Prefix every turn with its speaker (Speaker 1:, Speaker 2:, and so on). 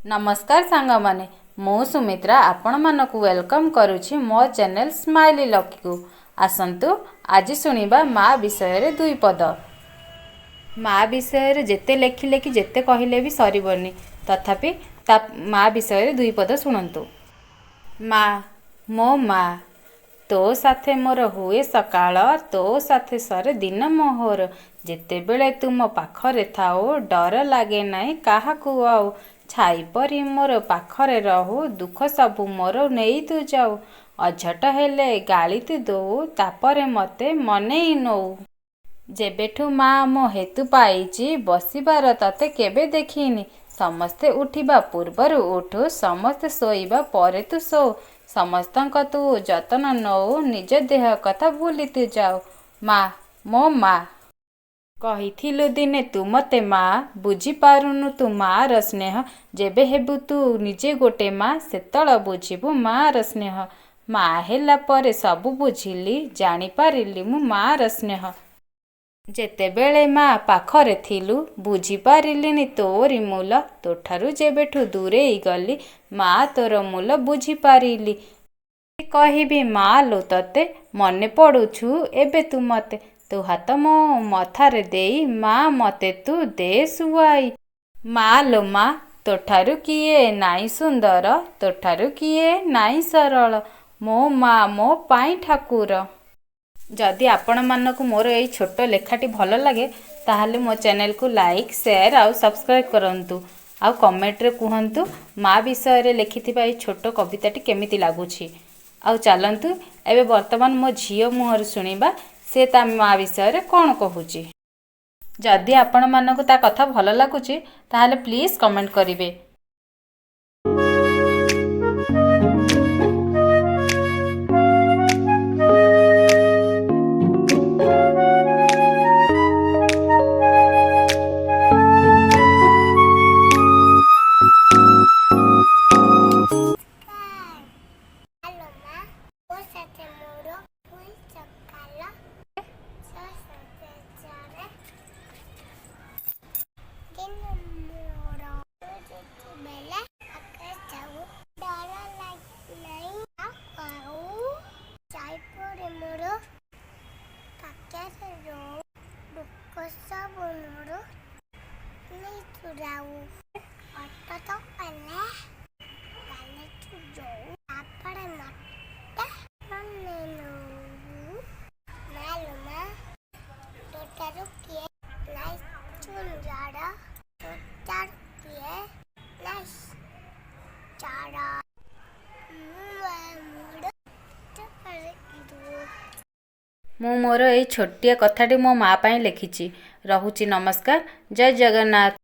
Speaker 1: ନମସ୍କାର ସାଙ୍ଗମାନେ, ମୁଁ ସୁମିତ୍ରା ଆପଣମାନଙ୍କୁ welcome କରୁଛି ମୋ ଚ୍ୟାନେଲ୍ ସ୍ମାଇଲି ଲକିକୁ। ଆସନ୍ତୁ ଆଜି ଶୁଣିବା ମା ବିଷୟରେ ଦୁଇ ପଦ। ମା ବିଷୟରେ ଯେତେ ଲେଖିଲେ କି ଯେତେ କହିଲେ ବି ସରିବନି, ତଥାପି ତା ମା ବିଷୟରେ ଦୁଇ ପଦ ଶୁଣନ୍ତୁ। ମା ମୋ ମା, ତୋ ସାଥେ ମୋର ହୁଏ ସକାଳ, ତୋ ସାଥେ ସରେ ଦିନ ମୋହର। ଯେତେବେଳେ ତୁ ମୋ ପାଖରେ ଥାଉ, ଡର ଲାଗେ ନାହିଁ କାହାକୁ ଆଉ। ଛାଇ ପରି ମୋର ପାଖରେ ରହୁ, ଦୁଃଖ ସବୁ ମୋର ନେଇ ତୁ ଯାଉ। ଅଝଟ ହେଲେ ଗାଳି ତୁ ଦଉ, ତାପରେ ମୋତେ ମନେଇ ନଉ। ଯେବେଠୁ ମା ମୋ ହେତୁ ପାଇଛି, ବସିବାର ତତେ କେବେ ଦେଖିନି। ସମସ୍ତେ ଉଠିବା ପୂର୍ବରୁ ଉଠୁ, ସମସ୍ତେ ଶୋଇବା ପରେ ତୁ ଶୋଉ। ସମସ୍ତଙ୍କ ତୁ ଯତ୍ନ ନଉ, ନିଜ ଦେହ କଥା ଭୁଲି ତୁ ଯାଉ। ମା ମୋ ମା। କହିଥିଲୁ ଦିନେ ତୁ ମୋତେ ମା, ବୁଝିପାରୁନୁ ତୁ ମା'ର ସ୍ନେହ। ଯେବେ ହେବୁ ତୁ ନିଜେ ଗୋଟେ ମା, ସେତେଳ ବୁଝିବୁ ମା'ର ସ୍ନେହ। ମା ହେଲା ପରେ ସବୁ ବୁଝିଲି, ଜାଣିପାରିଲି ମୁଁ ମା'ର ସ୍ନେହ। ଯେତେବେଳେ ମା ପାଖରେ ଥିଲୁ, ବୁଝିପାରିଲିନି ତୋରି ମୂଲ। ତୋଠାରୁ ଯେବେଠୁ ଦୂରେଇ ଗଲି, ମା ତୋର ମୂଲ ବୁଝିପାରିଲି। କହିବି ମା ଲୋ ତତେ, ମନେ ପଡ଼ୁଛୁ ଏବେ ତୁ ମତେ। ତୋ ହାତ ମୋ ମଥାରେ ଦେଇ, ମା ମତେ ତୁ ଦେ ଶୁଆଇ। ମା ଲୋ ମା, ତୋଠାରୁ କିଏ ନାଇଁ ସୁନ୍ଦର, ତୋଠାରୁ କିଏ ନାଇଁ ସରଳ, ମୋ ମା ମୋ ପାଇଁ ଠାକୁର। ଯଦି ଆପଣମାନଙ୍କୁ ମୋର ଏଇ ଛୋଟ ଲେଖାଟି ଭଲ ଲାଗେ, ତାହେଲେ ମୋ ଚ୍ୟାନେଲକୁ ଲାଇକ୍, ସେୟାର ଆଉ ସବସ୍କ୍ରାଇବ୍ କରନ୍ତୁ। ଆଉ କମେଣ୍ଟରେ କୁହନ୍ତୁ ମା ବିଷୟରେ ଲେଖିଥିବା ଏଇ ଛୋଟ କବିତାଟି କେମିତି ଲାଗୁଛି। ଆଉ ଚାଲନ୍ତୁ ଏବେ ବର୍ତ୍ତମାନ ମୋ ଝିଅ ମୁହଁରୁ ଶୁଣିବା ସେ ତା ମା ବିଷୟରେ କ'ଣ କହୁଛି। ଯଦି ଆପଣମାନଙ୍କୁ ତା କଥା ଭଲ ଲାଗୁଛି, ତାହେଲେ ପ୍ଲିଜ୍ କମେଣ୍ଟ କରିବେ।
Speaker 2: ହ୍ୟାଲୋ ମା, ମୋ ସାଥେ ମୋର ହୁଏ ସକାଳ, ତୋ ସାଥେ ସରେ ଦିନ ମୋର। ତୁ ଯେତେବେଳେ ଆକାଶ ଯାଉ, ଡର ଲାଗେ ନାହିଁ ଆଉ। ଛାଇ ପରି ମୋର ପାଖରେ ରହୁ, ଦୁଃଖ ସବୁ ମୋର ନେଇ ଚୁରାଉ। ଅଟତ କଲେ ଗାଲି ତୁ ଯାଉ, ତାପରେ ମତେ ମନେ ନଉ। ମା ଲୋ ମା, ତୋଠାରୁ କିଏ ନାଇଁ ସୁନ୍ଦର, ତୋଠାରୁ କିଏ ନାଇଁ ଚାର। ମୁଁ ମୋର।
Speaker 1: ମୁଁ ମୋର ଏଇ ଛୋଟିଆ କଥାଟି ମୋ ମା ପାଇଁ ଲେଖିଛି। ରହୁଛି, ନମସ୍କାର, ଜୟ ଜଗନ୍ନାଥ।